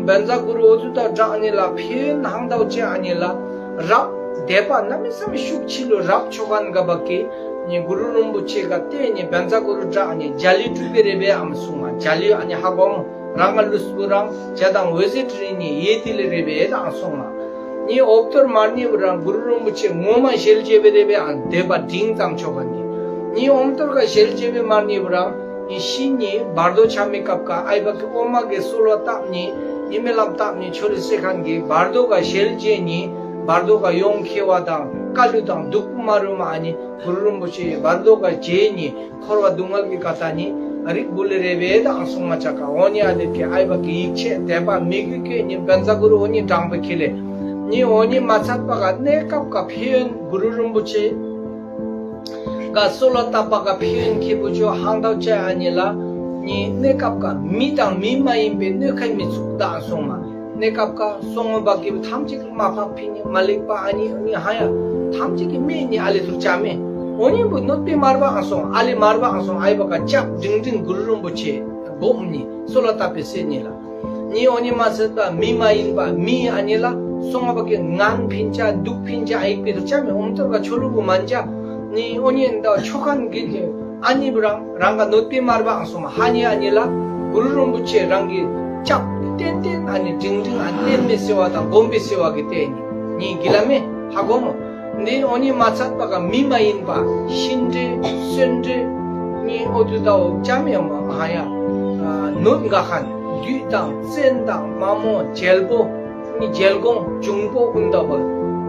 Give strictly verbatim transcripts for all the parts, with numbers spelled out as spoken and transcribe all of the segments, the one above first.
བཛྲ་གུ་རུ་ཨོ་ཏུ་ཏ་བྲག་ཉི་ལ་ཕན་ཡོན་ཧང་ཏའོ་ཅན་ཨ་ནི་ལ་རབ་དད་པ་གནམ་མེད་ས་མེད་ཤུགས་ཆེ་ལོ་རབ་མཆོག་གན་ག་བ་ཀི་ཉི་གུ་རུ་རིན་པོ་ཆེ་ག་བརྟེན་ནི་བཛྲ་གུ་རུ་བྲག་ཉི་འཇའ་ལུས་གྲུབ་པའི་རེ་བའི་ཨམ་སོང་མ་འཇའ་ལུས་ཨ་ནི་ཧ་གོ་མོ་རང་ག་ལུས་པོ་རང་འཇའ་དང་འོད་ཟེར་དྲི་ནི་ཡེ་ཏི་ལི་རེ་བའི་དང་སོང་མ། ཉི་ཨོབ་ཏོར་མར་ཉི་བུ་རང་གུ་རུ་རིན་པོ་ཆེ་ངོ་མ་ཞལ་མཇལ་བའི་རེ་བའི་ཨམ་དད་པ་འབྲིང་ཙམ་མཆོག་གན་གི་ཉི་ཨོམ་ཏོར་ག་ཞལ་མཇལ་བའི་མར་ཉི་བུ་རང་། ཉི་ཤི་ཉི་བར་དོ་ཆ་མི་སྐབས་ཀ་ཨའི་བ་ཀི་ཨོ་མ་གི་སོལ་བ་བཏབ་ཉི་ཉི་མི་ལམ་བཏབ་ཉི་ཆོ་རི་སེ་ཁན་གི་བར་དོ་ག་ཞལ་མཇལ་ཉི་བར་དོ་ག་ཡོང་ཁེ་བ་དང་ཀ་ལུ་དང་སྡུག་པོ་མ་རུ་མ་ཨ་ནི་གུ་རུ་རིན་པོ་ཆེ་བར་དོ་ག་མཇལ་ཉི་འཁོར་བ་སྡུག་བསྔལ་གི་ཀ་ཏ་ཉི་རིག་བུ་ལི་རེ་བའི་དང་སོང་མ་ཆ་ཀ་ཨོ་ཉི་ཨ་དེ་ཀི་ཨའི་བ་ཀི་ཡིག་ཆེ་དད་པ་མི་གུ་ཀེ་ཉི་བཛྲ་གུ་རུ་ཨོ་ཉི་དྲང་པའི་ཁེ་ལེ་ཉི་ཨོ་ཉི་མ་ཚད་པ་ག་གནས་སྐབས་ཀ་ཕན་ཡོན་གུ་རུ་རིན་པོ་ཆེ། ག་སོ་ལོ་ཏ་པ་ག་ཕན་ཡོན་ཁེ་པོ་ཆོ་ཧང་ཏའོ་ཅན་ཨ་ཉི་ལ། ཉི་གནས་སྐབས་ཀ་མི་དང་མི་མ་ཡིན་པའི་གནོད་ཁ་མི་ཚུགས་ད་སོང་མ། གནས་སྐབས་ཀ་སོང་བ་གི་ཐམས་ཅད་ཀྱི་མ་ཕག་ཕི་ཉི་མ་ལེགས་པ་ཨ་ཉི་ཨ་ཉི་ཧ་ཡ། ཐམས་ཅད་ཀྱི་མི་ཉི་ཨ་ལེ་ཐུར་ཅ་མེ། འོ་ཉི་བུ་གནོད་པའི་མར་བ་ཨ་སོང་ཨ་ལེ་མར་བ་ཨ་སོང་ཨའི་བ་ག་ཅབ་འབྲིང་འབྲིང་གུ་རུ་རིན་པོ་ཆེ་སྒོམ་ཉི་སོ་ལོ་ཏ་པའི་སེ་ཉི་ལ། ཉི་ཨོ་ཉི་མ་ཚད་པ་མི་མ་ཡིན་པ་མི་ཨ་ཉི་ལ་སོང་བ་གི་ངན་ཕིན་ཆ་སྡུག་ཕིན་ཆ་ཨ་ཡིག་པའི་དུ་ཆ་མེ་ཨོམ་ཐོར་ག་ཆོ་ལུ་བུ་མན་ཆ་ཉི་ཨོ་ཉི་འདའ་ཆོ་ཁན་གི་ཨ་ཉི་བུ་རང་རང་ག་གནོད་པའི་མར་བ་ཨང་སོང་མ་ཧ་ཉི་ཨ་ཉི་ལ་གུ་རུ་རིན་པོ་ཆེ་རང་གི་ཅབ་ཏན་ཏན་ཨ་ཉི་འབྲིང་འབྲིང་ཨ་ཏན་མེ་སེ་བ་དང་སྒོམ་པའི་སེ་བ་གི་ཏེ་ཉི་ཉི་གི་ལ་མེ་ཧ་གོ་མོ། འདི་ཨོ་ཉི་མ་ཚད་པ་ག་མི་མ་ཡིན་པ་ཤིན་འདྲེ་གསོན་འདྲེ་ཉི་ཨོ་དུ་ད་འོ་ཅམ་ཡང་མ་ཧ་ཡ་ནོད་འགའ་ཁན་བདུད་དང་བཙན་དང་མ་མོ་རྒྱལ་པོ་ཉི་རྒྱལ་འགོང་འབྱུང་པོ་ཀུན་ད་བ་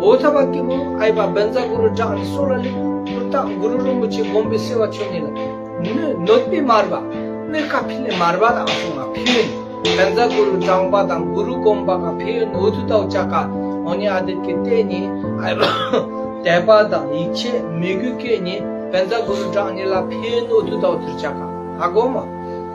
འོ་ཐ་བ་ཀི་བུ་ཨའི་བ་བཛྲ་གུ་རུ་བཛྲ་ཨ་ནི་སོ་ལ་ལི་ཀུར་ཏ་གུ་རུ་རིན་པོ་ཆེ་སྒོམ་པའི་སེ་བ་ཆོ་ཉི་ལ་ནོད་ནོད་པའི་མར་བ་གནོད་ཁ་ཕི་ལེ་མར་བ་དང་སོང་ང་ཕི་ལེ། བཛྲ་གུ་རུ་བགྲང་པ་དང་གུ་རུ་སྒོམ་པ་ག་ཕན་ཡོན་འོ་དུ་དའོ་ཅ་ག་ཨོ་ཉི་ཨ་དེ་ཀེ་ཏེ་ཉི་ཨའི་བ་དད་པ་དང་ཡིད་ཆེས་མོས་གུས་ཀེ་ཉི་བཛྲ་གུ་རུ་བགྲང་ཉི་ལ་ཕན་ཡོན་འོ་དུ་དའོ་ཐུར་ཅ་ག་ཧ་གོ་མ།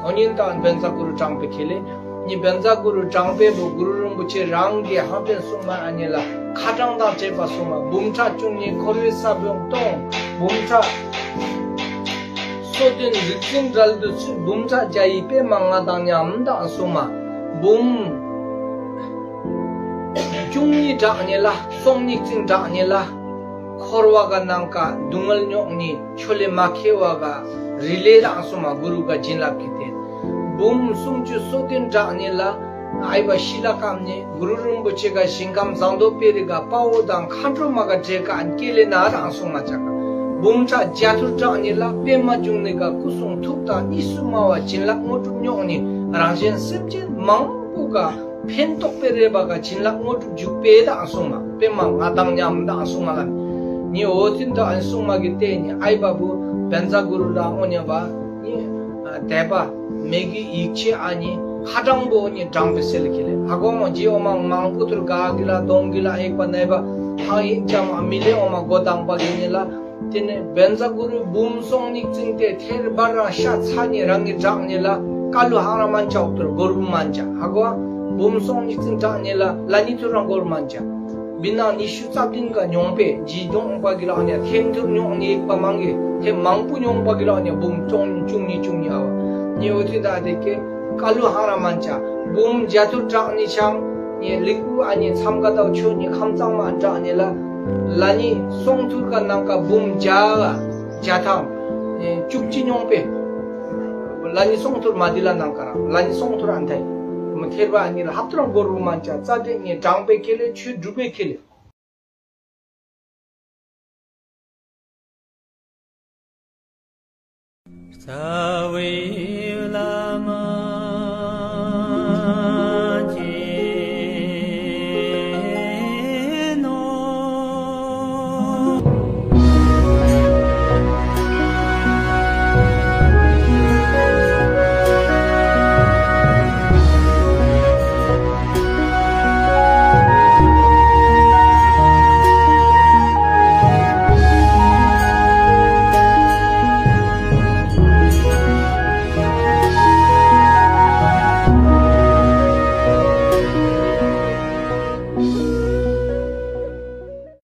ཨོ་ཉི་དང་བཛྲ་གུ་རུ་བགྲང་པའི་ཁེ་ལེ་ཉི་བཛྲ་གུ་རུ་བགྲང་པའི་བུ་གུ་རུ་རིན་པོ་ཆེ་རང་གི་ཧང་པེན་སུ་མ་ཨ་ཉི་ལ་ཁ་གྲངས་དང་བཅས་པ་སུ་མ་འབུམ་ཕྲག་བཅུ་གཉིས་འཁོར་བའི་ས་བོན་སྟོང་འབུམ་ཕྲག་སོ་བདུན་རིག་འཛིན་རལ་དུ་ཚུད་འབུམ་ཕྲག་བརྒྱ་ཡི་པད་མ་ང་དང་མཉམ་དང་སོ་མ། འབུམ་བཅུ་གཉིས་བྲག་ཉེ་ལ་སོང་ཉིག་ཙིང་བྲག་ཉེ་ལ་འཁོར་བ་ག་ནང་ཀ་སྡུག་བསྔལ་མྱོང་ནི་ཆོ་ལེ་མ་ཁེ་བ་ག་རི་ལེ་དང་སོ་མ་གུ་རུ་ག་བྱིན་རླབས་ཀྱི་རྟེན། འབུམ་སུམ་ཅུ་སོ་བདུན་བྲག་ཉེ་ལ་ཨའི་བ་ཤི་ལ་ཀམ་ནི་གུ་རུ་རིན་པོ་ཆེ་ག་ཞིང་ཁམས་ཟངས་མདོག་དཔལ་རི་ག་དཔའ་བོ་དང་མཁའ་འགྲོ་མ་ག་བྲེ་ག་ཨན་ཀེ་ལེ་ན་རང་སོང་མ་ཅག་ག་འབུམ་ཕྲག་བརྒྱ་ཐུར་བྲག་ཉེ་ལ་པདྨ་འབྱུང་གནས་ག་སྐུ་གསུང་ཐུགས་དང་གཉིས་སུ་སྨྲ་བ་བྱིན་རླབས་དངོས་གྲུབ་མྱོང་ནི་རང་གཞན་སེམས་ཅན་མང་པོ་ག་ཕན་ཐོགས་པའི་རེ་བ་ག་བྱིན་རླབས་དངོས་གྲུབ་འཇུག་པའི་དང་སོང་མ་པདྨ་ང་དང་མཉམ་དང་སོང་མ་ལ་ནི་འོ་ཐུན་དང་ཨན་སོང་མ་གི་ཏེ་ནི་ཨའི་བ་བུ་བཛྲ་གུ་རུ་ལ་ཨོ་ཉ་བ་ནི་དད་པ་མེ་གི་ཡིད་ཆེས་ཨ་ནི་ཁ་གྲངས་པོ་ནི་གྲངས་པའི་སེལ་གི་ལེ། ཧ་གོ་མོ་རྗེ་འོ་མ་མང་པོ་ཐུར་ག་གི་ལ་གདོང་གི་ལ་ཨེག་པ་ནའི་བ་ཧ་ཡིག་ཅམ་ཨ་མི་ལེ་འོ་མ་གོ་དང་པ་གི་ནི་ལ། དེ་ནས་བཛྲ་གུ་རུ་འབུམ་སོང་ཉིག་ཙིང་ཏེ་ཐེར་འབར་རང་ཤ་ཚ་ནི་རང་གི་བྲག་ནི་ལ་ཀ་ལུ་ཧང་ར་མན་ཆ་འོག་ཐུར་གོར་བུ་མན་ཆ་ཧ་གོ་འབུམ་སོང་ཉིག་ཙིང་བྲག་ནི་ལ་ལ་ནི་ཐུར་རང་གོར་མན་ཆ། བི་ནང་ཉི་ཤུ་རྩ་བདུན་ག་མྱོང་པས་ཇི་མྱོང་པ་གི་ལག་ནས་ཐེམ་ཐུར་མྱོང་ནི་ཡིག་པ་མང་གི་ཐེམ་མང་པོ་མྱོང་པ་གི་ལག་ནས་འབུམ་སྟོང་བཅུ་གཉིས་བཅུ་གཉིས་ཨ་བ་ནི་འོ་ཐི་ད་དེ་ཀེ་ཀ་ལུ་ཧང་ར་མན་ཆ་འབུམ་བརྒྱ་ཐུར་བྲག་ནི་ཆང་ནི་ལིག་པུ་ཨ་ནི་མཚམས་ཀ་དའོ་ཆོ་ནི་ཁམས་གཙང་མ་བྲག་ནི་ལ་ལ་ནི་སོང་ཐུར་ག་ནང་ཀ་འབུམ་བརྒྱ་ག་བརྒྱ་ཐང་བཅུ་གཅིག་མྱོང་པས་ལ་ནི་སོང་ཐུར་མ་དི་ལ་ནང་ཀ་རང་ལ་ནི་སོང་ཐུར་ཨ་ཐའི་མ་ཐེར་བ་ཨ་ནི་ལ་ཧབ་ཏུ་རང་གོར་བུ་མན་ཆ་རྩ་དེ་ནི་དྲང་པའི་ཁེ་ལེ་ཆོས་སྒྲུབ་པའི་ཁེ་ལེ། རྩ་བའི་བླ་མ།